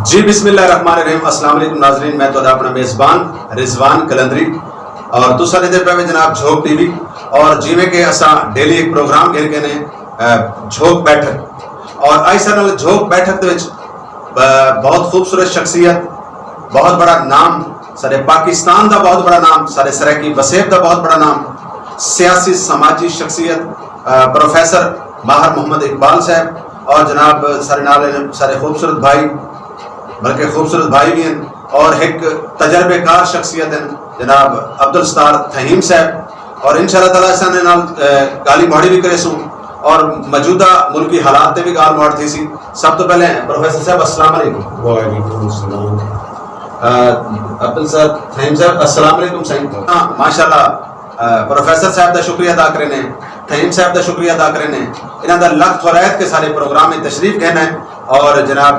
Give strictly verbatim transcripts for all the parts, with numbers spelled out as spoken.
جی، بسم اللہ الرحمن الرحیم۔ السلام علیکم ناظرین، میں تہاݙا اپݨا میزبان رضوان قلندری، اور تساں ݙیہدے پئے وے جناب جھوک ٹی وی۔ اور جیویں کہ اساں ڈیلی ایک پروگرام گھن کے نے، اے، جھوک بیٹھک، اور آئی ساݙے نال جھوک بیٹھک دے وچ، اے، بہت خوبصورت شخصیت، بہت بڑا نام، سارے پاکستان دا بہت بڑا نام، سارے سرائیکی وسیب دا بہت بڑا نام، سیاسی سماجی شخصیت، اے، پروفیسر ماہر محمد اقبال صاحب، اور جناب سارے نال سارے خوبصورت بھائی، بلکہ خوبصورت بھائی بھی ہیں، اور ایک تجربے کار شخصیت ہیں جناب عبدالستار تھہیم صاحب۔ اور انشاءاللہ تعالیٰ اساں دے نال، اے، گالی مہاڑی بھی کرے سوں، اور موجودہ ملکی حالات تے بھی گال مہاڑ تھی سی۔ سب تو پہلے پروفیسر صاحب، السلام علیکم۔ وعلیکم السلام۔ اے، عبدالستار تھہیم صاحب، السلام علیکم سائیں۔ ہاں، ماشاءاللہ، اے، پروفیسر صاحب دا شکریہ ادا کرے نے، تھہیم صاحب دا شکریہ ادا کرے نے۔ انہاں دا لکھ تھورائت کے سارے پروگرام میں تشریف گھن ہے، اور جناب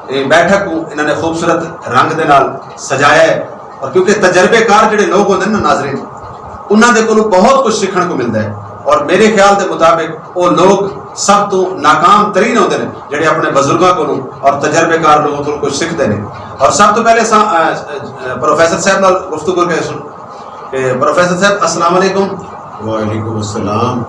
اے بیٹھک کوں انہاں نے خوبصورت رنگ دے نال سجایا ہے، اور کیونکہ تجربے کار جڑے لوگ ہوندے نا ناظرین، انہاں دے کولوں بہت کچھ سیکھݨ کوں ملدا ہے، اور میرے خیال دے مطابق وہ لوگ سب تو ناکام ترین ہوندے نے جڑے اپنے بزرگاں کولوں اور تجربے کار لوگوں کولوں کچھ سیکھدے نے۔ اور سب تو پہلے اساں، اے، اے، پروفیسر صاحب نال گفتگو کر سوں کہ پروفیسر صاحب، السلام علیکم۔ وعلیکم السلام۔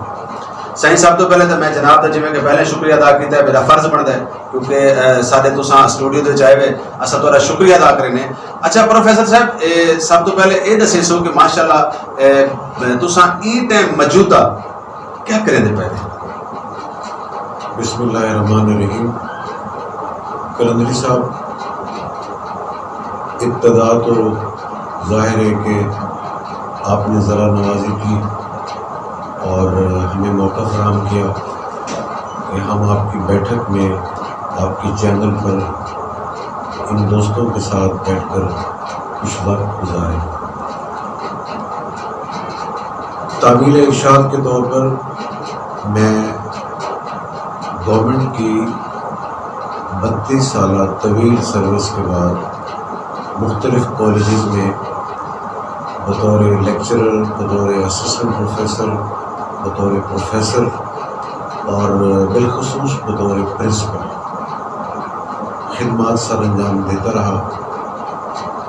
سائیں، سب تو پہلے تو میں جناب دا جویں کہ پہلے شکریہ ادا کیتا ہے، میرا فرض بندا ہے، کیونکہ، اے، سارے تساں اسٹوڈیو دے چائے وے، اساں تہاݙا شکریہ ادا کرنے۔ اچھا پروفیسر صاحب، اے، سب تو پہلے اے دسے سو کہ ماشاءاللہ، اے، تساں ایں ٹائم موجودہ کیا کریندے پئے؟ بسم اللہ الرحمن الرحیم۔ قلندری صاحب، ابتدا تو ظاہر ہے کہ آپ نے ذرا نوازی کی اور ہمیں موقع فراہم کیا کہ ہم آپ کی بیٹھک میں، آپ کے چینل پر ان دوستوں کے ساتھ بیٹھ کر کچھ وقت گزاریں۔ تعمیل ارشاد کے طور پر میں گورنمنٹ کی بتیس سالہ طویل سروس کے بعد مختلف کالجز میں بطور لیکچرر، بطور اسسٹنٹ پروفیسر، بطور پروفیسر اور بالخصوص بطور پرنسپل خدمات سر انجام دیتا رہا۔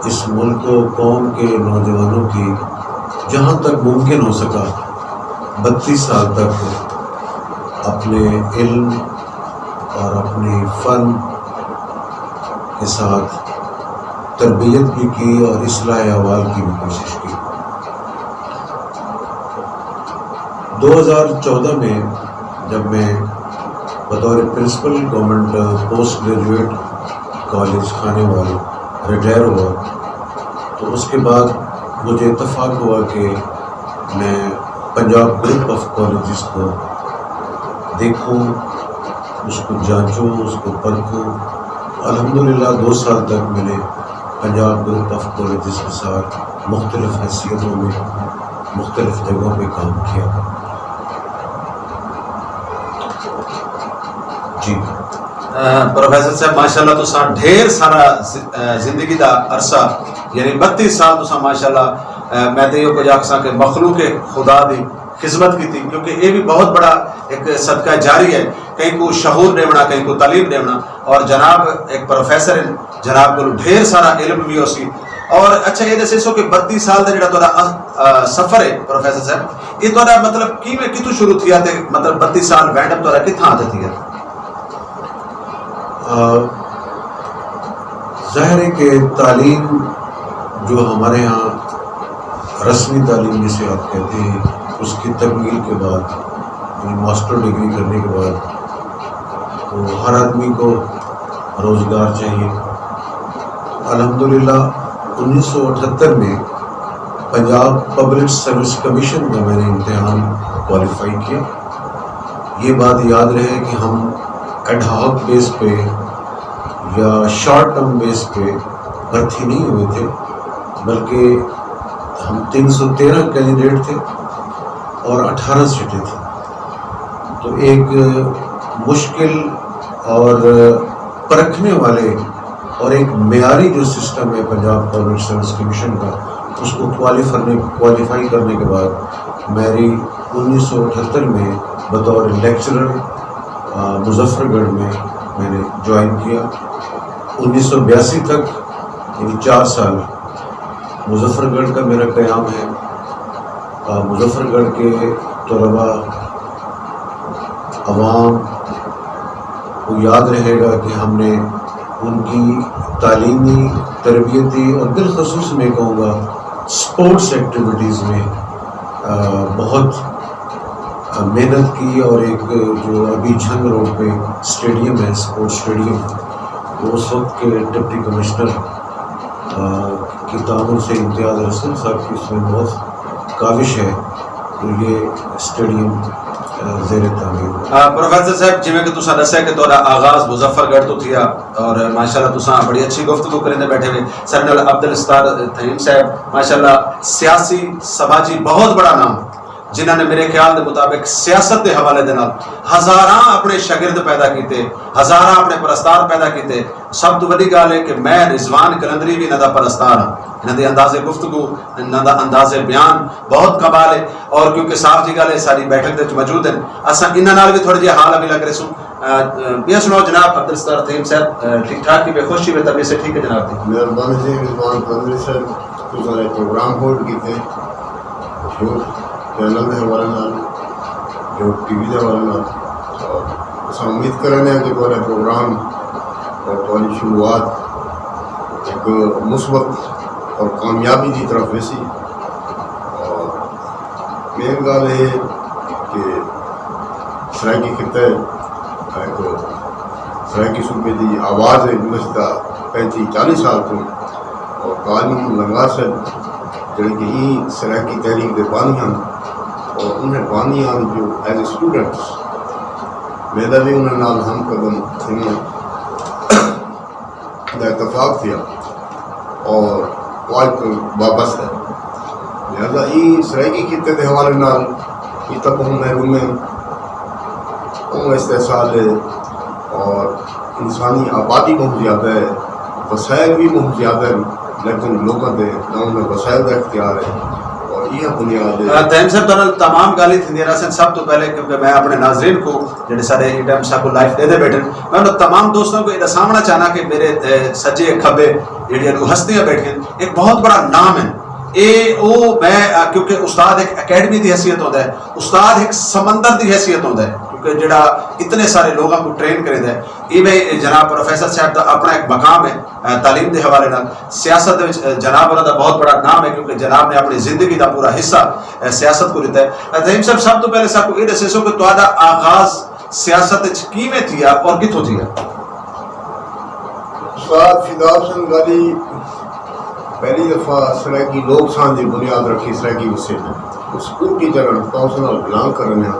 اس ملک و قوم کے نوجوانوں کی جہاں تک ممکن ہو سکا، بتیس سال تک اپنے علم اور اپنے فن کے ساتھ تربیت بھی کی اور اصلاح احوال کی بھی کوشش کی۔ دو ہزار چودہ میں جب میں بطور principal government post graduate college Khanewal retire ہوا، تو اس کے بعد مجھے اتفاق ہوا کہ میں پنجاب گروپ آف کالجز کو دیکھوں، اس کو جانچوں، اس کو پرکھوں۔ الحمدللہ دو سال تک میں نے پنجاب گروپ آف کالجز کے ساتھ مختلف حیثیتوں میں مختلف جگہوں پہ کام کیا۔ جی۔ اے، پروفیسر صاحب، ماشاءاللہ تساں ڈھیر سارا ز-، اے، زندگی دا عرصہ، یعنی بتیس سال تساں ماشاءاللہ، اے، میں تے ایہو کجھ آکھساں کہ مخلوق خدا دی خدمت کیتی، کیونکہ اے بھی بہت بڑا ایک صدقہ جاری ہے، کہیں کو شعور ݙیوݨا، کہیں کو تعلیم ݙیوݨا۔ اور جناب ایک پروفیسر ہیں، جناب کول ڈھیر سارا علم بھی ہو سی۔ اور اچھا، یہ دسے سو کہ بتیس سال دا جڑا تہاݙا، آ، سفر ہے پروفیسر صاحب، یہ تہاݙا مطلب کیویں، کتھوں شروع تھیا تے مطلب بتیس سال وینڈ اپ تہاݙا کتھاں تے تھیا؟ آ، ظاہر ہے کہ تعلیم جو ہمارے ہاں رسمی تعلیم جسے آپ کہتے ہیں، اس کی تکمیل کے بعد، یعنی ماسٹر ڈگری کرنے کے بعد، تو ہر آدمی کو روزگار چاہیے۔ الحمدللہ انیس سو اٹھہتر میں پنجاب پبلک سروس کمیشن کا میں نے امتحان کوالیفائی کیا۔ یہ بات یاد رہے کہ ہم ایڈ ہاک بیس پہ یا شارٹ ٹرم بیس پہ بھرتی نہیں ہوئے تھے، بلکہ ہم تین سو تیرہ کینڈیڈیٹ تھے اور اٹھارہ سیٹیں تھیں۔ تو ایک مشکل اور پرکھنے والے اور ایک معیاری جو سسٹم ہے پنجاب پبلک سروس کمیشن کا، اس کو کوالیفرنے-، کوالیفائی کرنے کے بعد میری انیس سو اٹھہتر میں بطور لیکچرر، آ، مظفر گڑھ میں میں نے جوائن کیا۔ انیس سو بیاسی تک، یعنی چار سال، مظفر گڑھ کا میرا قیام ہے۔ آ، مظفر گڑھ کے طلباء، عوام کو یاد رہے گا کہ ہم نے ان کی تعلیمی، تربیتی اور بالخصوص میں کہوں گا اسپورٹس ایکٹیویٹیز میں، آ، بہت محنت کی، اور ایک جو ابھی جھنگ روڈ پہ اسٹیڈیم ہے، اسپورٹس اسٹیڈیم، وہ اس وقت کے ڈپٹی کمشنر، آ، کے تعاون سے امتیاز رسول صاحب کی اس میں بہت کاوش ہے، تو یہ اسٹیڈیم، آ، زیر تعمیر ہے۔ آ، پروفیسر صاحب، جویں کہ تساں ݙسیا کہ تہاݙا آغاز مظفر گڑھ توں تھیا، اور ماشاءاللہ تساں بڑی اچھی گفتگو کریندے ٻیٹھے وے۔ ساݙے نال عبدالستار تھیم صاحب، ماشاءاللہ سیاسی سماجی بہت بڑا نام، جنہاں نے میرے خیال دے مطابق سیاست دے حوالے دے نال ہزاراں اپݨے شاگرد پیدا کیتے، ہزاراں اپݨے پرستار پیدا کیتے۔ سب توں وݙی ڳالھ ہے کہ میں رضوان قلندری وی انہاں دا پرستار ہاں۔ انہاں دے انداز گفتگو، انہاں دا انداز بیان بہت کمال ہے، اور کیونکہ صاف جی ڳالھ ہے، ساری بیٹھک دے وچ موجود ہیں، اساں انہاں نال وی تھوڑے جہے حال ابھی لگ رہے سوں۔ آ، آ، ٻیا سݨاؤ جناب عبدالستار تھیم صاحب، آ، ٹھیک ٹھاک ہی بے، خوش ہی بے، طبیعت سے ٹھیک ہے جناب دی؟ مہربانی جی، رضوان قلندری صاحب، تساں اے پروگرام ہولڈ کیتے، یوتھ چینل دے حوالے نال، یوتھ ٹی وی دے حوالے نال، اور اساں امید کرنے ہیں کہ تہاݙے پروگرام اور تہاݙی شروعات ایک مثبت اور کامیابی دی طرف ویسی۔ اور مین ڳالھ اے کہ سرائیکی خطے ہک سرائیکی صوبے دی آواز ہے گزشتہ پینتی چالیہہ سال توں، اور تاج محمد لنگار صاحب جیڑھے کہ ایں سرائیکی تحریک دے بانی ہن، اور انہیں بانیاں جو ایز اے اسٹوڈنٹس میݙا وی انہاں نال ہم قدم تھیوݨ دا اتفاق تھیا اور او اڄ توں وابستہ ہے۔ لہذا ایں سرائیکی خطے دے حوالے نال اے تاں ٻہوں محروم ہیں، ٻہوں استحصال ہے اور انسانی آبادی ٻہوں زیادہ ہے، وسائل وی ٻہوں زیادہ ہیں، لیکن لوکاں دے نہ انہیں وسائل دا اختیار ہے۔ اور ایہا بنیاد ہے۔ تھیم صاحب، تہاݙے نال تمام ڳالھیں تھیندیاں رہسن۔ سب توں پہلے کیونکہ میں اپݨے ناظرین کوں جیڑھے سارے ایں ٹائم ساکوں لائیو ݙیہدے ٻیٹھن، میں انہاں تمام دوستاں کوں اے ݙساوݨا چاہنا کہ میرے، اے، سجے کھبے جیڑھیاں ݙو ہستیاں ٻیٹھیاں، ایک بہت بڑا نام ہے۔ اے او میں، آ، کیونکہ استاد ہک اکیڈمی دی حیثیت ہوندا ہے، استاد ہک سمندر دی حیثیت ہوندا ہے، کیونکہ جیڑھا اتنے سارے لوگاں کوں ٹرین کریندا ہے۔ ایویں جناب پروفیسر صاحب دا اپݨا ہک مقام ہے، آ، تعلیم دے حوالے نال۔ سیاست دے وچ، آ، جناب ہوراں دا بہت بڑا نام ہے، کیونکہ جناب نے اپݨی زندگی دا پورا حصہ، آ، سیاست کوں ݙتا ہے۔ آ، تھیم صاحب، سب توں پہلے ساکوں اے ݙسیسو کہ تہاݙا آغاز سیاست وچ کیویں تھیا اور کتھوں تھیا؟ استاد فدا حسین غازی پہلی دفعہ سرائیکی لوک سانجھ دی بنیاد رکھی، سرائیکی وسیب۔ اسکول ٹیچر ہن، تاں اس نال بلانگ کرنے ہاں۔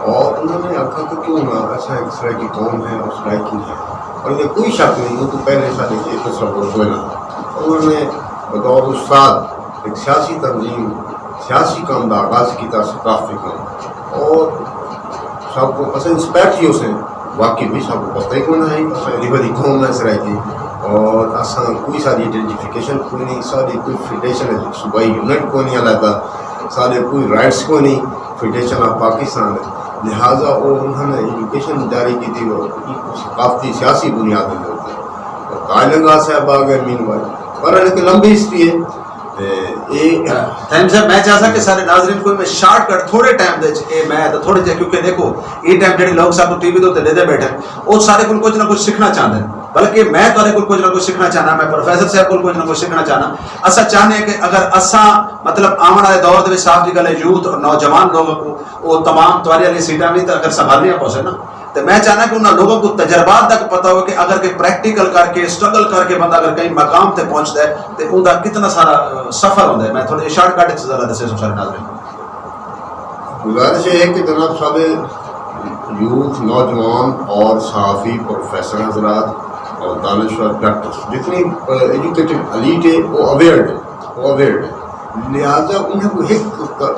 اور انہوں نے آکھا کہ کیوں نہ، اساں ایک سرائیکی قوم ہے اور سرائیکی ہے۔ اور یہ کوئی شک نہیں، وہ تو پہلے سارے یہ تصور ہوئے نہ۔ انہوں نے بطور استاد ایک سیاسی تنظیم، سیاسی کام دا آغاز کیتا، ثقافتی کام۔ اور سب کو اساں انسپائر تھی اسے، واقعی بھی سب کو پتہ ہی کوئی نہ ہے، اساں ایڈی بڑی قوم ہے سرائیکی، اور اساں کوئی ساری آئیڈینٹیفیکیشن کوئی نہیں، ساری کوئی فیڈریشن ہے، صوبائی یونٹ کوئی نہیں علیحدہ، سارے کوئی رائٹس کوئی نہیں فیڈریشن آف پاکستان ہے۔ لہٰذا وہ انہوں نے ایجوکیشن جاری کی تھی، وہ ثقافتی سیاسی بنیاد دے اوپر۔ اور تاج لنگار صاحب آ گئے مین وائل، پر ایک لمبی ہسٹری ہے۔ تے اے تھیم صاحب، میں چاہساں کہ سارے ناظرین کوں میں شارٹ کٹ تھوڑے ٹائم دے وچ، اے میں تاں تھوڑے جے، کیونکہ دیکھو، اے ٹائم جیڑھے لوگ ساکوں ٹی وی دے اتے ݙیہدے ٻیٹھن، او سارے کوں کجھ نہ کجھ سکھݨا چاہندے ہن، بلکہ میں تہاݙے کوں کجھ نہ کجھ سکھݨا چاہنا، میں پروفیسر صاحب کوں کجھ نہ کجھ سکھݨا چاہنا۔ اساں چاہنے ہیں کہ اگر اساں، مطلب، آوݨ والے دور دے وچ، صاف جی ڳالھ ہے، یوتھ اور نوجوان لوگاں کوں او تمام تہاݙے والیاں سیٹاں وی تاں اگر سنبھالݨیاں پوسن نا، تے میں چاہنا کہ انہاں لوگاں کوں تجربات تک پتہ ہوئے کہ اگر کہ پریکٹیکل کر کے، سٹرگل کر کے بندہ اگر کہیں مقام تے پہنچدا ہے تے اوندا کتنا سارا، آ، سفر ہوندا ہے۔ میں تھوڑے شارٹ کٹ وچ ذرا دسے سو سارے ناظرین۔ گزارش یہ ہے کہ جناب سارے یوتھ، نوجوان اور صحافی، پروفیسر حضرات اور دانشور، ڈاکٹر، جتنی، آ، ایجوکیٹڈ ایلیٹ ہے، وہ اویئرڈ ہے، وہ اویئرڈ ہے۔ لہٰذا انہیں کو ایک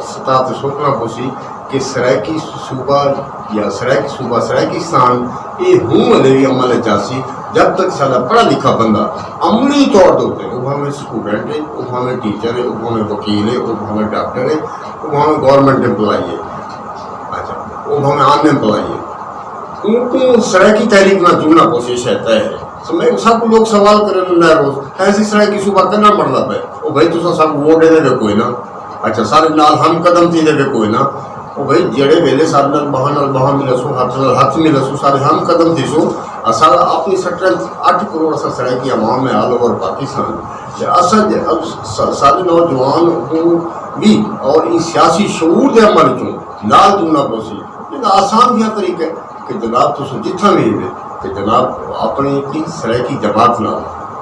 سطح تے سوچنا پوسی کہ سرائیکی صوبہ یا سرائیکی صوبہ، سرائیکستان، اے ہوں ولے وی عمل اچ آسی، جب تک ساڈا پڑھا لکھا بندہ عملی طور دے اتے، او بھاویں سٹوڈنٹ ہے، او بھاویں ٹیچر ہے، او بھاویں وکیل ہے، او بھاویں ڈاکٹر ہے، او بھاویں گورنمنٹ امپلائی ہے، اچھا، او بھاویں ان امپلائی ہے، اونکوں سرائیکی تحریک نال جڑنا کوشش ہے، طے ہے۔ سو میں سب کو لوگ سوال کرن نہ روز، ایسی سرائیکی صوبہ کنا بندا پے؟ او بھائی، تساں سب ووٹ دے دے کوئی نہ۔ اچھا، سارے نال ہم قدم تھی دے کوئی نہ۔ او بھائی، جڑے ویلے سارے نال باہاں نال باہاں ملے سو، ہاتھ نال ہاتھ ملے سو، سارے ہم قدم تھی سو۔ اساں اپنی سٹرنتھ اٹھ کروڑ اساں سرائیکی عوام ہے آل اوور پاکستان۔ تے اساں جے اب س-، سارے نوجوان کو بھی اور ان سیاسی شعور دے عمل چوں نال تلنا پوسی۔ یہ آسان جہاں طریقہ ہے کہ جناب تساں جتھاں بھی ہوئے کہ جناب اپنی کی سرائیکی جماعت نال،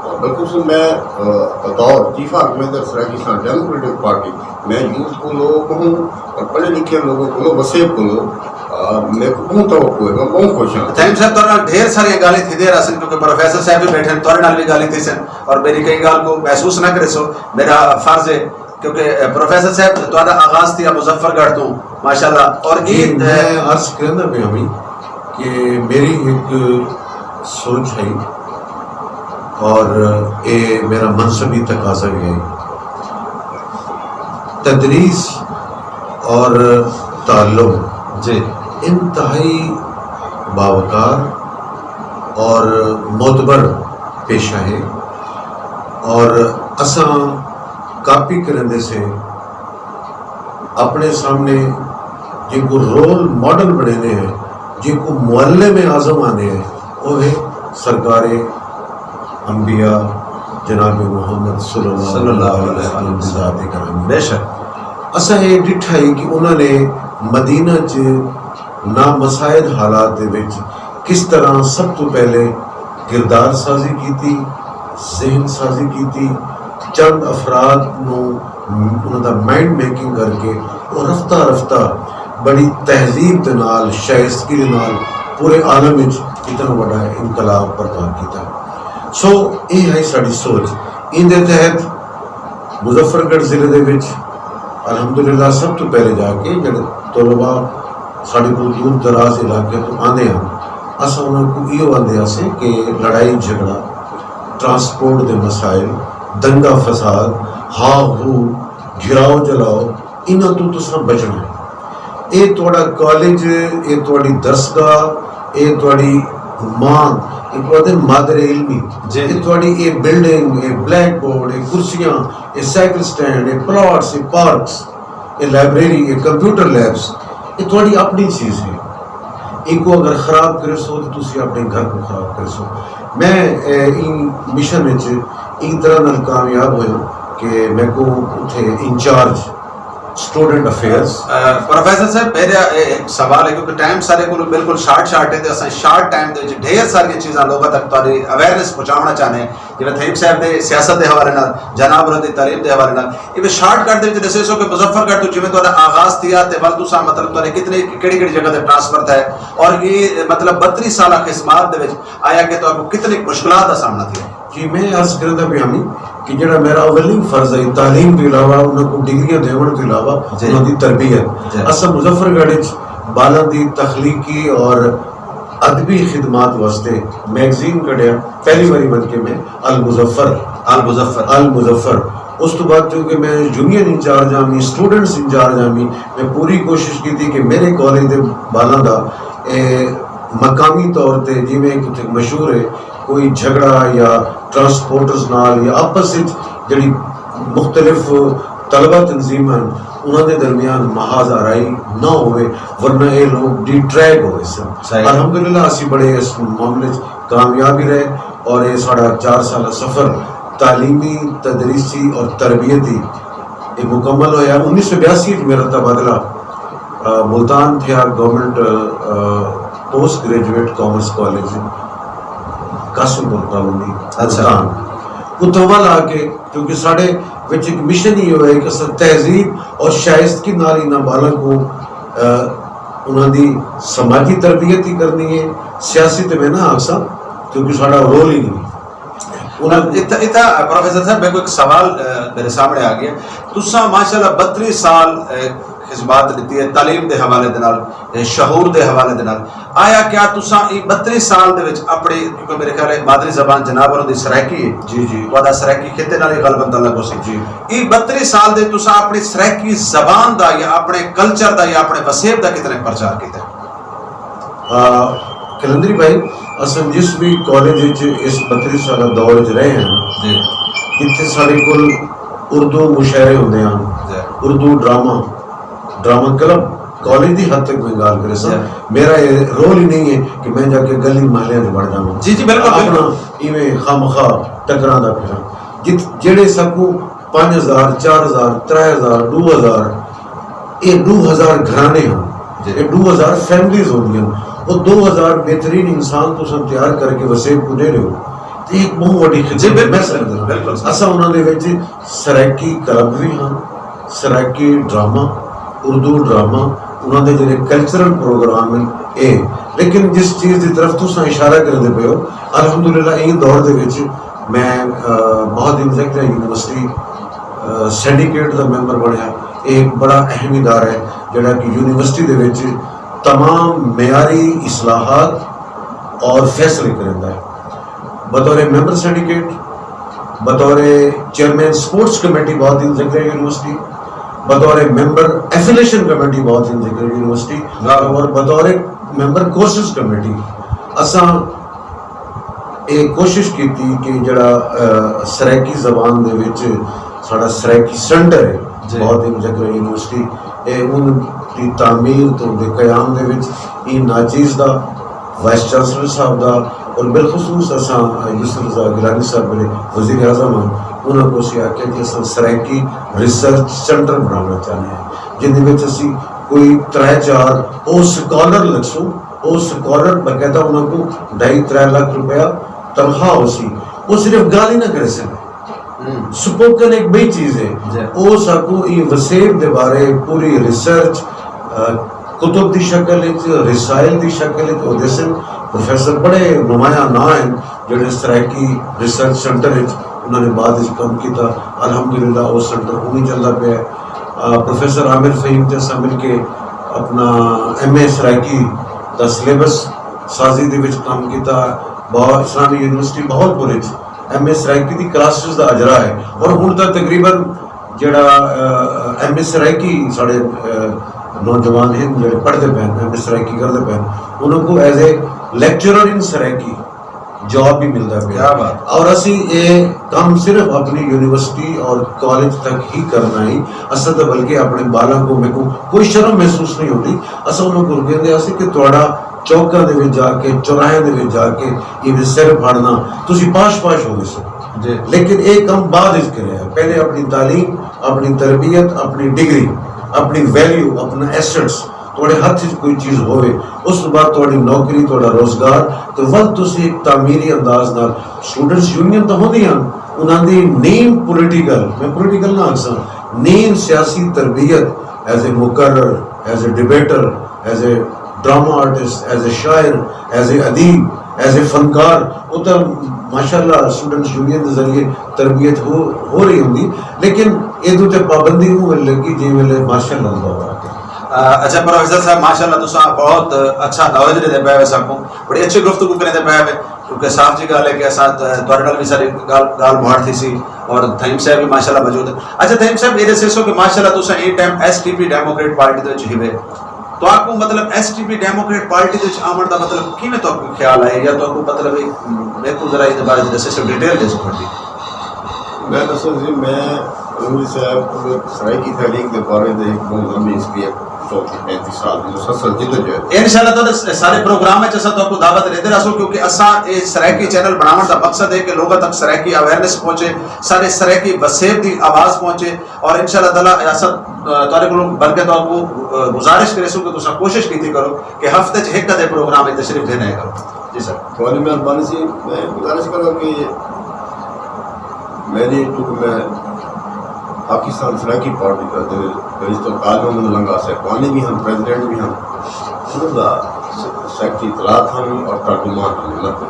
اور بالکل سن میں، آ، بطور chief organiser Saraiki Khan Democratic Party, میں یوتھ کو لوگوں کو ہوں اور پڑھے لکھے لوگوں کو لوگ وسیب کو لوگ، آ، میں کو بہت توقع ہے، میں بہت خوش ہوں۔ تھینک صاحب، تہاڈے نال ڈھیر ساریاں گالیں تھیندیاں رہسن، کیونکہ پروفیسر صاحب بھی بیٹھے ہیں، تہاڈے نال بھی گالیں تھیسن، اور میری کئی گال کو محسوس نہ کرے سو، میرا فرض ہے، کیونکہ پروفیسر صاحب تہاڈا آغاز تھیا مظفر گڑھ تو، ماشاءاللہ۔ اور جی، اے میں عرض کرنا پیا ہوں کہ میری ایک سوچ ہے اور اے میرا منصبی تقاضا بھی ہے۔ تدریس اور تعلم جی۔ انتہائی باوقار اور معتبر پیشہ ہے، اور اساں کاپی کریندے سے اپنے سامنے جن کو رول ماڈل بنینے ہیں، جن کو معلم اعظم آنے ہیں، وہ ہے سرکار انبیاء جناب محمد صلی اللہ صلی اللہ علیہ علیہ وسلم وسلم۔ کی ذات گرامی۔ بے شک۔ اساں یہ ڈٹھا ہی کہ انہوں نے مدینہ چ نامساعد حالات دے وچ کس طرح سب تو پہلے کردار سازی کیتی، ذہن سازی کیتی، چند افراد نو انہاں دا مائنڈ میکنگ کر کے وہ رفتہ رفتہ بڑی تہذیب دے نال، شائستگی دے نال پورے عالم وچ اتنا وڈا انقلاب برپا کیتا۔ سو یہ ہے ساری سوچ۔ ان دے تحت مظفر گڑھ ضلع دے وچ الحمدللہ سب تو پہلے جا کے جڑے طلباء ساڈے کول دور دراز علاقے تو آندے ہن، اساں انہاں کوں ایہو آندے ہاسے کہ لڑائی جھگڑا، ٹرانسپورٹ دے مسائل، دنگا فساد، ہا ہو، گھراؤ جلاؤ، انہاں توں تساں بچݨا ہے۔ اے تہاݙا کالج، اے تہاݙی درسگاہ، اے تہاݙی ماں، اے تہاݙے مادر علمی، جی۔ اے تہاݙی اے بلڈنگ، اے بلیک بورڈ، اے کرسیاں، اے سائیکل سٹینڈ، اے پلاٹس، اے پارکس، اے لائبریری، اے کمپیوٹر لیبس، اے تہاݙی اپݨی چیز ہے۔ اینکوں اگر خراب کریسو تو تسی اپݨے گھر کوں خراب کریسو۔ میں، اے، ایں مشن وچ ایں طرح نال کامیاب ہویاں کہ میکوں اتھے انچارج اسٹوڈنٹ افیئرز۔ اے، پروفیسر صاحب، میرا اے ہک سوال ہے، کیونکہ ٹائم سارے کولوں بالکل شارٹ شارٹ ہے، تے اساں شارٹ ٹائم دے وچ ڈھیر ساریاں چیزاں لوکاں تک تہاݙی اویئرنیس پہنچاوݨا چاہندے ہیں۔ جیویں تھیم صاحب دے سیاست دے حوالے نال، جناب ہوراں دی تعلیم دے حوالے نال، ایویں شارٹ کٹ دے وچ ݙسیسو کہ مظفر گڑھ توں جیویں تہاݙا آغاز تھیا تے ول تساں مطلب تہاݙے کتنے، کیڑھی کیڑھی جگہ تے ٹرانسفر تھئے، اور اے مطلب بتری سالہ خدمات دے وچ آیا کہ تہاکوں کتنی مشکلات دا سامنا تھیا؟ جی، میں عرض کردا پیا ہاں کہ جڑا میرا اولین فرض ہے تعلیم تو علاوہ انہاں کو ڈگریاں دیوݨ تو علاوہ جی۔ انہاں دی تربیت۔ جی۔ اساں مظفر گڑھ وچ بالاں دی تخلیقی اور ادبی خدمات واسطے میگزین کڈھیا، پہلی واری بن کے میں المظفر۔ المظفر۔ المظفر۔ اس تو بعد چونکہ میں یونین انچارج ہاں، میں اسٹوڈنٹس انچارج ہاں، میں پوری کوشش کی تھی کہ میرے کالج دے بالاں دا، اے، مقامی طور تے جویں کتھے مشہور ہے، کوئی جھگڑا یا ٹرانسپورٹرز نال یا آپس وچ جڑی مختلف طلبہ تنظیم ہن، انہاں دے درمیان محاذ آرائی نہ ہووے، ورنہ اے لوگ ڈی ٹریک ہووے سن۔ صحیح۔ الحمدللہ اسی بڑے اس معاملے وچ کامیاب ہی رہے، اور اے ساڈا چار سالہ سفر تعلیمی، تدریسی اور تربیتی اے مکمل ہویا۔ انیس سو بیاسی وچ میرا تبادلہ، آ، ملتان تھیا، گورنمنٹ، آ، post graduate commerce college Qasim پور کالونی، اچھا۔ ملتان۔ اتھاں ول آ کے، کیونکہ ساڈے وچ ایک مشن ہی ہویا ہے کہ اساں تہذیب اور شائستگی نال انہاں بالاں کو، آ، انہاں دی سماجی تربیت ہی کرنی ہے، سیاسی تے میں نہ آکھساں، کیونکہ ساڈا رول ہی نہیں۔ انہاں اتھا، اتھا پروفیسر صاحب، میرے کو ایک سوال، آ، میرے سامنے آ گیا۔ تساں ماشاءاللہ بتری سال، آ، خدمات ݙتی ہے تعلیم دے حوالے دے نال، اے شعور دے حوالے دے نال۔ آیا کیا تساں ایں بتری سال دے وچ اپݨی، کیونکہ میرے خیال ہے مادری زبان جناب ہوراں دی سرائیکی ہے، جی، جی۔ تہاݙا سرائیکی خطے نال ہی غالباً تعلق ہوسی۔ جی۔ ایں بتری سال دے تساں اپݨی سرائیکی زبان دا یا اپݨے کلچر دا یا اپݨے وسیب دا کتنے پرچار کیتا؟ آ، قلندری بھائی، اساں جس وی کالج اچ اس بتری سالہ دور اچ رہے ہیں، جی۔ جتھے ساڈے کول اردو مشاعرے ہوندے ہن، جی۔ Urdu drama, drama club, college دی حد تک میں گال کرے سا۔ جی۔ میرا یہ رول ہی نہیں ہے کہ میں جا کے گلی محلے وچ بڑھ جاواں۔ جی، جی، بالکل، اپنا بالکل۔ ایویں خامخواہ ٹکراں دا پھراں۔ جت جڑے ساکوں پنج ہزار، چار ہزار، ترے ہزار، ڈو ہزار، یہ ڈو ہزار گھرانے ہیں، جی۔ یہ ڈو ہزار فیملیز ہوندی ہیں۔ وہ دو ہزار بہترین انسان تساں تیار کر کے وسیب کو دے رہے ہو، تو ایک بہت وڈی خدمت، جی، بالکل، میں سمجھدا۔ بالکل۔ اساں انہاں دے وچ سرائیکی کلب بھی ہاں، سرائیکی ڈرامہ، اردو ڈرامہ، انہاں دے جڑے کلچرل پروگرام ہیں، اے۔ لیکن جس چیز دی طرف تساں اشارہ کردے پئے ہو، الحمدللہ، این دور دے وچ میں، آ، بہت دن تک یونیورسٹی، آ، سینڈیکیٹ دا ممبر بنیا۔ یہ ایک بڑا اہم ادارہ ہے، جڑا کہ یونیورسٹی دے وچ تمام معیاری اصلاحات اور فیصلے کریندا ہے۔ بطور ممبر سینڈیکیٹ، بطور چیئرمین سپورٹس کمیٹی بہت دن تک یونیورسٹی، بطور ممبر ایفیلیشن کمیٹی بہت دن تک یونیورسٹی، واہ۔ اور بطور ممبر کورسز کمیٹی اساں اے کوشش کیتی کہ جڑا، آ، سرائیکی زبان دے وچ ساڈا سرائیکی سینٹر ہے، جی۔ بہت دن تک یونیورسٹی، اے ان دی تعمیر تو دے قیام دے وچ این ناچیز دا، وائس چانسلر صاحب دا، اور بالخصوص اساں یوسف رضا گیلانی صاحب جڑے وزیر اعظم ہیں، انہاں کو اسی آکھیا کہ اساں سرائیکی ریسرچ سینٹر بنانا چاہنے ہیں، جن دے وچ اسی کوئی ترے چار او سکالر لگسوں، او سکالر باقاعدہ انہاں کو ڈھائی ترے لاکھ روپیہ تنخواہ ہو سی، وہ صرف گال ہی نہ کرے سن، ہوں۔ سپوکن ایک بئی چیز ہے۔ جی۔ او ساکوں ای وسیب دے بارے پوری ریسرچ، آ، کتب دی شکل وچ، رسائل دی شکل وچ او دیسن۔ پروفیسر بڑے نمایاں ناں ہیں جڑے سرائیکی ریسرچ سینٹر وچ انہاں نے بعد وچ کم کیتا۔ الحمدللہ او سینٹر ہن وی چلدا پیا ہے۔ آ، پروفیسر عامر فہیم تے اساں مل کے اپنا ایم اے سرائیکی دا سلیبس سازی دے وچ کم کیتا۔ با-، اسلامی یونیورسٹی بہاول پور وچ M a Saraiki the classes the اجرا ہے، اور ہن تک تقریباً جڑا، آ، ایم اے سرائیکی ساڈے، آ، نوجوان ہیں جڑے پڑھدے پئے ہن، ایم اے سرائیکی کردے پئے ہن، انہاں کو as a lecturer in Saraiki job بھی ملدا پیا۔ کیا بات۔ اور اسی اے کم صرف اپنی یونیورسٹی اور کالج تک ہی کرنا ہی، اساں تاں بلکہ اپنے بالاں کو، میکوں کوئی شرم محسوس نہیں ہوندی، اساں انہاں کو کہندے اسی کہ تہاڈا چوکاں دے وچ جا کے، چوراہیاں دے وچ جا کے ایویں سر پھاڑنا، تسی پاش پاش ہو ویسو۔ جی۔ لیکن اے کم بعد وچ کریا ہے۔ پہلے اپنی تعلیم، اپنی تربیت، اپنی ڈگری، اپنی ویلیو، اپنا ایسٹس، تہاڈے ہتھ وچ کوئی چیز ہووے، اس توں بعد تہاڈی نوکری، تہاڈا روزگار، تے ول تسی ایک تعمیری انداز نال، سٹوڈنٹس یونین تاں ہوندی ہن، انہاں دی نیم پولیٹیکل، میں پولیٹیکل نہ آکھساں، نیم سیاسی تربیت، ایز اے مقرر، as a debater, as a drama artist, as a شاعر، as a Adeeb, as a فنکار، او تاں ماشاءاللہ سٹوڈنٹس یونین دے ذریعے تربیت ہو، ہو رہی ہوندی، لیکن ایدوں تے پابندی اوں ویلے لڳی جیں ویلے مارشل لا دا دور آ ڳیا۔ آ، اچھا پروفیسر صاحب، ماشاءاللہ تساں بہت اچھا نالج ݙیندے پئے ہو ساکوں، بڑی اچھی گفتگو کریندے پئے ہو، کیونکہ صاف جی ڳالھ ہے کہ اساں ت-، تہاݙے نال وی ساری ڳالھ، ڳالھ مہاڑ تھیسی، اور تھئیم صاحب وی ماشاءاللہ موجود ہے۔ اچھا تھئیم صاحب، اے ݙسیسو کہ ماشاءاللہ تساں ایں time S T P Democrat party دے وچ ہیوے، تہاکوں مطلب S T P Democrat party دے وچ آوݨ دا مطلب کیویں تہاکوں خیال آئے، یا تہاکوں مطلب ایک، میکوں ذرا ایندے بارے وچ ݙسیسو، ڈیٹیل ݙیسو تھوڑی۔ میں ݙساں جی، میں رنگی صاحب کوں سرائیکی تحریک دے بارے دے ہک بہت لمبی ہسٹری ہے، چوتیس پینتیس سال دی مسلسل جدوجہد۔ انشاءاللہ تعالیٰ سارے پروگرام وچ اساں تہاکوں دعوت ݙیندے رہسوں، کیونکہ اساں اے سرائیکی چینل بݨاوݨ دا مقصد ہے کہ لوگاں تک سرائیکی اویئرنیس پہنچے، سارے سرائیکی وسیب دی آواز پہنچے، اور انشاءاللہ تعالیٰ اساں، آ، تہاݙے کولوں بلکہ تہاکوں، آ، گزارش کریسوں کہ تساں کوشش کیتی کرو کہ ہفتے چ ہک ادھے پروگرام وچ تشریف گھن آیا کرو۔ جی سر۔ تہاݙی مہربانی سی، میں گزارش کراں کہ میری، چونکہ میں پاکستان سرائیکی پارٹی دا دے رجسٹر کالج ہوں، لنگا سیکوانی بھی ہم، پریزیڈنٹ بھی ہم، انہاں دا سیکرٹری اطلاعات ہم اور ترجمان ہم مت۔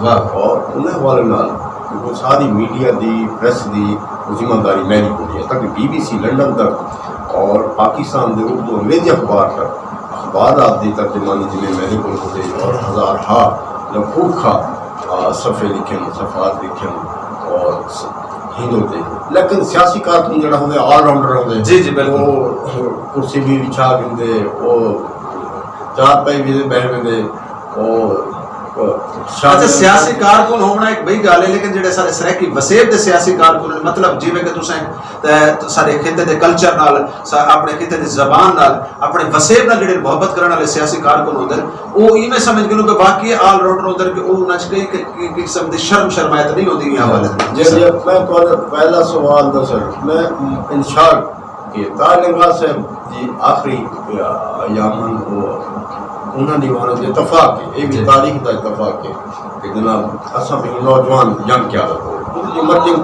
واہ۔ اور انہیں حوالے نال کیونکہ ساری میڈیا دی، پریس دی وہ ذمہ داری میری ہوندی ہے، تاکہ بی بی سی لندن تک اور پاکستان دے اردو انگریزی اخبار تک اخبارات دی ترجمانی ذمہ میرے کول ہوندی ہے اور ہزار ہا لکھوکھا، آ، صفحے لکھن، صفحات لکھن اور س-، ہندو تے۔ لیکن سیاسی کارکن جڑا ہوندے، آل راؤنڈر ہوندے۔ جی، جی، بالکل۔ وہ کرسی بھی وچھا گھندے، وہ چار پائی بھی بہہ ویندے، وہ اچھا، سیاسی کارکن ہووݨا ہک ٻئی ڳالھ ہے، لیکن جیڑھے سارے سرائیکی وسیب دے سیاسی کارکن ہن، مطلب جیویں کہ تساں، تے سارے خطے دے کلچر نال، سا-، اپݨے خطے دی زبان نال، اپݨے وسیب نال جیڑھے محبت کرݨ والے سیاسی کارکن ہوندن، او ایویں سمجھ گھنو کہ واقعی آل راؤنڈر ہوندن، کہ او انہاں چ کئی، کئی، کئی قسم دی شرم شرمائت نہیں ہوندی ایں حوالے دے نال۔ جی، جی، میں تہاݙا پہلا سوال دا سر، میں ان شارٹ کہ طاہر لنگراہ صاحب دی آخری ایام ہن، او انہاں دی، انہاں دے اتفاق ہے، اے وی جی۔ تاریخ دا اتفاق ہے کہ جناب، اساں بھی نوجوان ینگ قیادت ہو، انہاں دی مرجنگ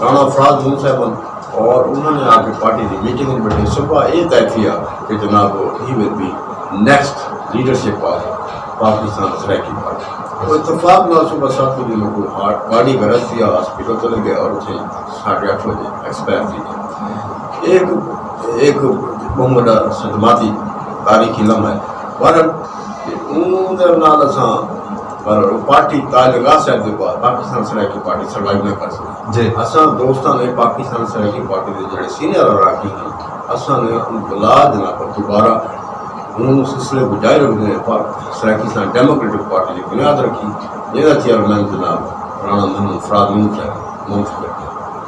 رانا افراد نون صاحب ہن، اور انہاں نے آ کے پارٹی دی میٹنگ وچ بیٹھے، صبح اے طے تھیا کہ جناب، he will be next leadership of Pakistan Saraiki party. وہ اتفاق نال صبح سات بجے میکوں ہارٹ، گاڑی گرج تھیا، ہاسپٹل چلے گئے اور اتھے ساڑھے اٹھ بجے ایکسپائر تھی گئے۔ ایک، ایک بہت بڑا صدماتی تاریخی لمحہ ہے۔ بہرحال، اوں دے نال اساں، بہرحال، وہ پارٹی طاہر لنگراہ صاحب دے بعد پاکستان سرائیکی پارٹی سروائیو نہ کر سکی۔ جی۔ اساں دوستاں نے پاکستان سرائیکی پارٹی دے جڑے سینئر اراکین ہن، اساں نے اوں بلا جناب پر دوبارہ ہن سلسلے کو جاری رکھدے ہیں، پر سرائیکستان ڈیموکریٹک پارٹی دی بنیاد رکھی، جیندا چیئرمین جناب رانا محمد فراد نون صاحب منتخب کیتے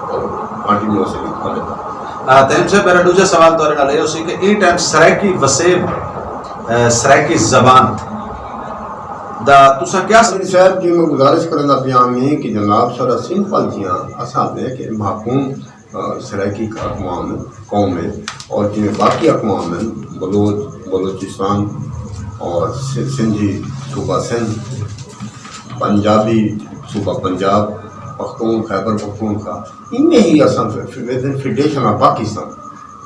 اور پارٹی نوں اساں دی حکومت۔ آ، تیم صاحب، میرا ݙوجھا سوال تہاݙے نال اے ہوسی کہ ایں ٹائم سرائیکی وسیب، آ، سرائیکی زبان دا تساں کیا س- صاحب جی، میں گزارش کرݨ دا پیاں ہاں کہ جناب سارا سمپل جیاں اساں دے کہ محکوم آ، سرائیکی اقوام ہے، قوم ہے، اور جیویں باقی اقوام ہیں، بلوچ، بلوچستان اور س-، سندھی صوبہ سندھ، پنجابی صوبہ پنجاب، پختون، خیبر پختونخوا، ایویں ہی اساں ف-، ف-، ودن فیڈریشن آف پاکستان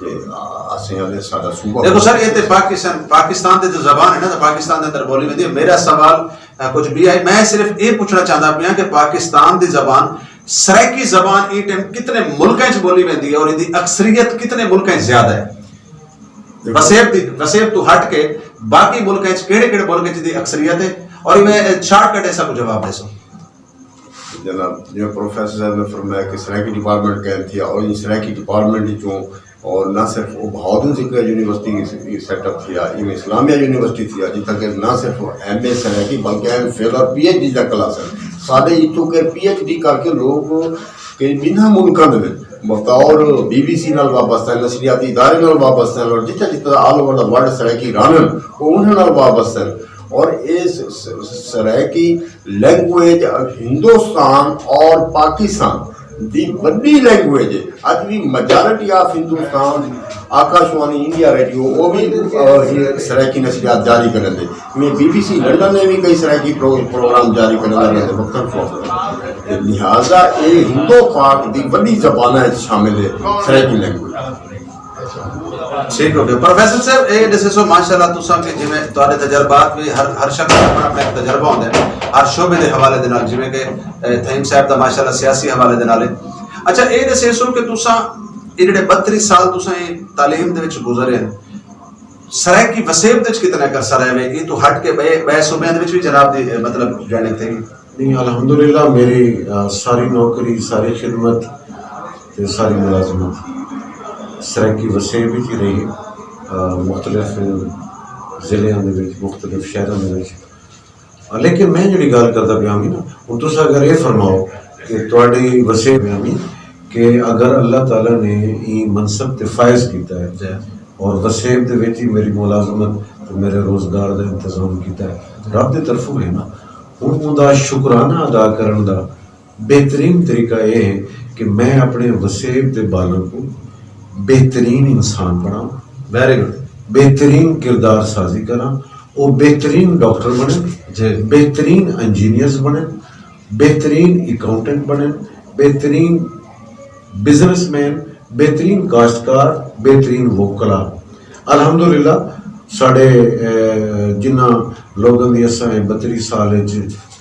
کہ، آ، اسیں آلے ساڈا صوبہ دیکھو سر، اے تے پاکستان، پاکستان دے جو زبان ہے نا، تو پاکستان دے اندر بولی ویندی ہے۔ میرا سوال، آ، کچھ بھی ہے، میں صرف اے پوچھنا چاہندا پیاں کہ پاکستان دی زبان سرائیکی زبان ایں ٹائم کتنے ملکاں اچ ٻولی ویندی ہے اور ایندی اکثریت کتنے ملکاں اچ زیادہ ہے؟ دیکھو، وسیب دی، وسیب توں ہٹ کے باقی ملکاں اچ کیڑھے کیڑھے ملک اچ ایندی اکثریت ہے؟ اور ایویں شارٹ کٹ ایسا کوں جواب ݙیسو۔ جناب، جیویں پروفیسر صاحب نے فرمایا کہ سرائیکی ڈپارٹمنٹ قائم تھیا اور ایں سرائیکی ڈپارٹمنٹ وچوں اور نہ صرف او بہاؤالدین ذکر یونیورسٹی سیٹ اپ تھیا، ایویں اسلامیہ یونیورسٹی تھیا، جتھاں کہ نہ صرف ایم اے سرائیکی بلکہ ایم فل اور پی ایچ ڈی دا کلاس ہے۔ ساݙے اتھوں کے پی ایچ ڈی کر کے لوگ کئی ٻنہاں ملکاں دے وچ بطور بی بی سی نال وابستہ ہیں، نشریاتی ادارے نال وابستہ ہیں، اور جتھاں جتھاں all over the world Saraiki رہندن، او انہاں نال وابستہ ہیں۔ اور اے س-، س-، سرائیکی لینگویج ہندوستان اور پاکستان دی وݙی لینگویج ہے۔ اڄ وی majority of Hindustan, Akashvani India radio, او وی، آ، سرائیکی نشریات جاری کریندے۔ میں بی بی سی لندن نے وی کئی سرائیکی پرو-، پروگرام جاری کریندا رہندے وقتاً فوقتاً۔ تے لہذا اے ہندو پاک دی وݙی زباناں وچ شامل ہے سرائیکی لینگویج۔ ٹھیک ہو گیا۔ پروفیسر صاحب، اے ݙسیسو ماشاءاللہ تساں کہ جیویں تہاݙے تجربات وی ہر، ہر شخص دا اپݨا، اپݨا ہک تجربہ ہوندا ہے ہر شعبے دے حوالے دے نال، جیویں کہ، اے، تھہیم صاحب دا ماشاءاللہ سیاسی حوالے دے نال ہے۔ اچھا، اے ݙسیسو کہ تساں اے جیڑھے ٻتری سال تساں اے تعلیم دے وچ گزرے ہیں، سرائیکی وسیب دے وچ کتنا عرصہ رہ وے؟ اے توں ہٹ کے ٻئے، ٻئے صوبیاں دے وچ وی جناب دی، اے، مطلب ٹریننگ تھئی؟ نہیں، الحمدللہ میری، آ، ساری نوکری، ساری خدمت تے ساری ملازمت سرائیکی وسیب وچ ہی رہی ہے۔ آ، مختلف ضلعیاں دے وچ، مختلف شہراں دے وچ۔ آ، لیکن میں جڑی ڳالھ کردا پیا ہاں نا، ہن تساں اگر اے فرماؤ کہ تہاݙی وسیب ہے کہ اگر اللہ تعالیٰ نے ایں منصب تے فائز کیتا ہے جی۔ اور وسیب دے وچ ہی میری ملازمت تے میرے روزگار دا انتظام کیتا ہے، رب دی طرفوں ہے نا، ہن اوندا شکرانہ ادا کرݨ دا بہترین طریقہ اے ہے کہ میں اپݨے وسیب دے ٻالاں کوں بہترین انسان بݨاؤں، ویری گڈ۔ بہترین کردار سازی کراں، او بہترین ڈاکٹر بݨن، جی۔ بہترین انجینئرز بݨن، بہترین اکاؤنٹنٹ بݨن، بہترین بزنس مین، بہترین کاشتکار، بہترین وکلا۔ الحمدللہ ساݙے، اے، جنہاں لوگاں دی اساں اے ٻتری سال اچ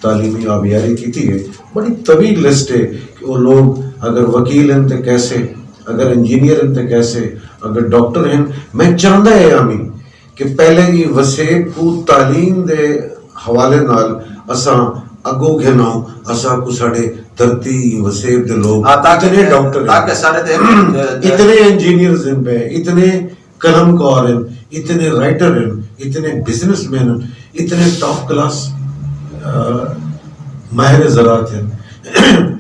تعلیمی آبیاری کیتی ہے، بڑی طویل لسٹ ہے کہ او لوگ اگر وکیل ہن تے کیسے، اگر انجینئر ہن تے کیسے، اگر ڈاکٹر ہن، میں چاہندا اے آمی کہ پہلے ایں وسیب کوں تعلیم دے حوالے نال اساں اڳوں گھن آؤں، اساں کوں ساݙے دھرتی، ایں وسیب دے لوگ ہاں، تاکہ اتنے ڈاکٹر ہن، تاکہ ساݙے تے اتنے انجینئرز ہن پئے، اتنے قلم کار ہن، اتنے رائٹر ہن، اتنے بزنس مین ہن، اتنے ٹاپ کلاس ماہر زراعت ہن،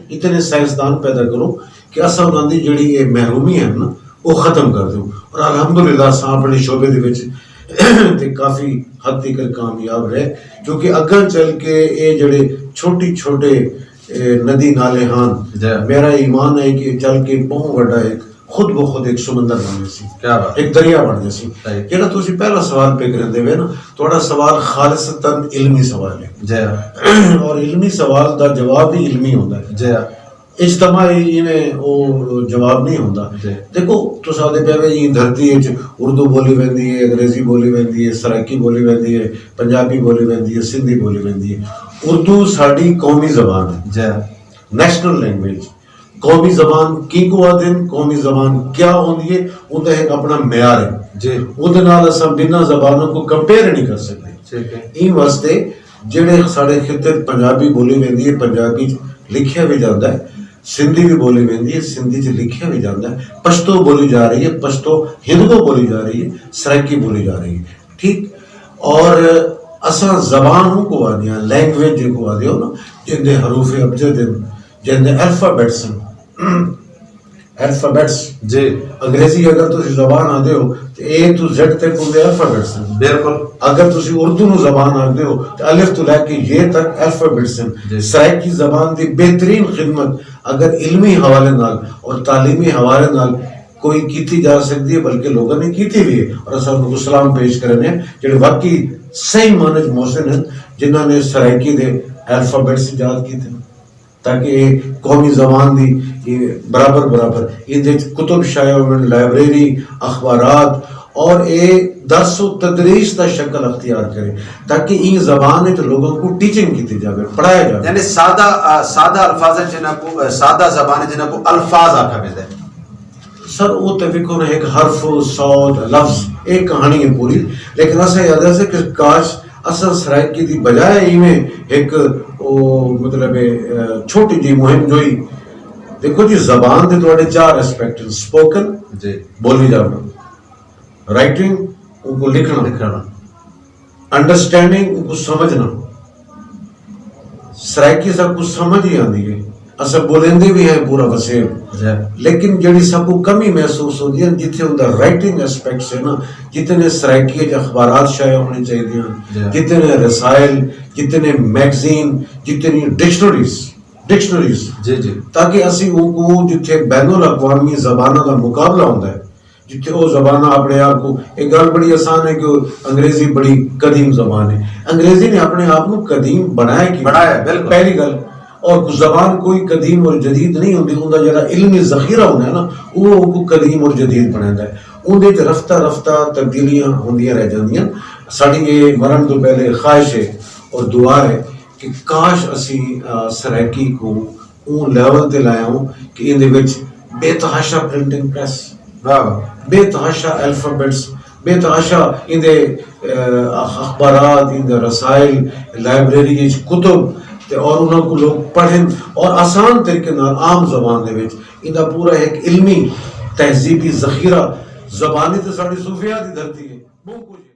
اتنے سائنسدان پیدا کرو کہ اساں انہاں دی جڑی یہ محرومی ہے نا، وہ ختم کر دوں۔ اور الحمدللہ اساں اپنے شعبے دے وچ تے کافی حد تک کامیاب رہے، کیونکہ اگاں چل کے یہ جڑے چھوٹی چھوٹے ندی نالے ہن، میرا ایمان ہے کہ چل کے بہت وڈا ایک خود بخود ایک سمندر بن جاسی، کیا بات۔ ایک دریا بن جاسی۔ جڑا تسی پہلا سوال پہ کرندے وے نا، تہاڈا سوال خالصتاً علمی سوال ہے۔ جی۔ اور علمی سوال دا جواب بھی علمی ہوندا ہے۔ جی۔ اجتماعی ایویں او جواب نہیں ہوندا۔ جی۔ دیکھو، تساں آدھے پئے وے ایں دھرتی وچ اردو بولی ویندی ہے، انگریزی بولی ویندی ہے، سرائیکی بولی ویندی ہے، پنجابی بولی ویندی ہے، سندھی بولی ویندی ہے۔ اردو ساڈی قومی زبان ہے۔ جی۔ National language. قومی زبان کینکوں آہدن، قومی زبان کیا ہوندی ہے، اوندا ہک اپنا معیار ہے۔ جی۔ اوندے نال اساں بناں زباناں کوں کمپیئر نہیں کر سکدے۔ ٹھیک ہے۔ ایں واسطے جڑے ساڈے خطے پنجابی بولی ویندی ہے، پنجابی چ لکھیا وی جاندا ہے، سندھی وی بولی ویندی ہے، سندھی چ لکھیا وی جاندا ہے، پشتو بولی جا رہی ہے، پشتو ہندکوں بولی جا رہی ہے، سرائیکی بولی جا رہی ہے۔ ٹھیک۔ اور اساں زبان اونکوں آہدیاں، لینگویج جینکوں آہدے ہو نا، جیندے حروف ابجد ہن، جیندے الفابیٹس ہن۔ الفابیٹس۔ جی۔ انگریزی اگر تسی زبان آہدے ہو تے اے توں زیڈ تک اوندے الفابیٹس ہن۔ بالکل۔ اگر تسی اردو نوں زبان آہدے ہو تے الف توں لے کے یہ تک الفابیٹس ہن۔ جی۔ سرائیکی زبان دی بہترین خدمت اگر علمی حوالے نال اور تعلیمی حوالے نال کوئی کیتی جا سکدی ہے، بلکہ لوگاں نے کیتی وی ہے، اور اساں انہاں کوں سلام پیش کرنے ہیں جڑے واقعی صحیح معنی وچ محسن ہن، جنہاں نے سرائیکی دے الفابیٹس ایجاد کیتے، تاکہ اے قومی زبان دی، اے برابر برابر ایندے وچ کتب شائع ہوون، لائبریری، اخبارات، اور اے درس و تدریس دا شکل اختیار کرے، تاکہ ایں زبان وچ لوگاں کوں ٹیچنگ کیتی جاوے، پڑھایا جاوے۔ یعنی سادہ، آ، سادہ الفاظ وچ انہاں کوں، آ، سادہ زبان وچ انہاں کوں الفاظ آکھیا ویندا ہے۔ سر، او تے وکھو نا، ہک حرف، صوت، لفظ، ایک کہانی ہے پوری۔ لیکن اساں یاد ہے کہ کاش اساں سرائیکی دی بجائے ایویں ہک، او، مطلب، اے، چھوٹی جی مہم جوئی۔ دیکھو جی، زبان دے تہاڈے چار اسپیکٹ ہن، سپوکن، جی۔ بولی جانا، رائٹنگ، اونکوں لکھنا۔ لکھنا۔ انڈرسٹینڈنگ، اونکوں سمجھنا۔ سرائیکی ساکوں سمجھ ہی آندی ہے، اساں بولیندے بھی ہیں پورا وسیب۔ جی۔ لیکن جڑی ساکوں کمی محسوس ہوندی ہے، جتھے اوندا رائٹنگ اسپیکٹس ہے نا، جتنے سرائیکی وچ اخبارات شائع ہونے چاہیے ہیں، جی۔ جتنے رسائل، جتنے میگزین، جتنی ڈکشنریز، ڈکشنریز۔ جی، جی۔ تاکہ اسی اونکوں جتھے بین الاقوامی زباناں دا مقابلہ ہوندا ہے، جتھے او زباناں اپنے آپ کو، ایک گل بڑی آسان ہے کہ انگریزی بڑی قدیم زبان ہے۔ انگریزی نے اپنے آپ کو قدیم بنایا کی؟ بنایا، بالکل۔ پہلی گل، اور زبان کوئی قدیم اور جدید نہیں ہوندی، اوندا جڑا علمی ذخیرہ ہوندا ہے نا، وہ کو قدیم اور جدید بناتا ہے۔ اون دے وچ رفتہ رفتہ تبدیلیاں ہوندیاں رہ جاندیاں۔ ساڈی یہ مرن تو پہلے خواہش ہے اور دعا ہے کہ کاش اسی، آ، سرائیکی کو اوں لیول تے لائے ہوں کہ ایندے وچ بے تحاشا پرنٹنگ پریس، واہ واہ۔ بے تحاشا الفابیٹس، بے تحاشا ایندے، آ، اخ-، اخبارات، ایندے رسائل، لائبریری وچ کتب، تے اور انہاں کو لوگ پڑھن اور آسان طریقے نال عام زبان دے وچ ایندا پورا ایک علمی تہذیبی ذخیرہ۔ زبانی تے ساڈی صوفیاء دی دھرتی ہے، بہت کچھ۔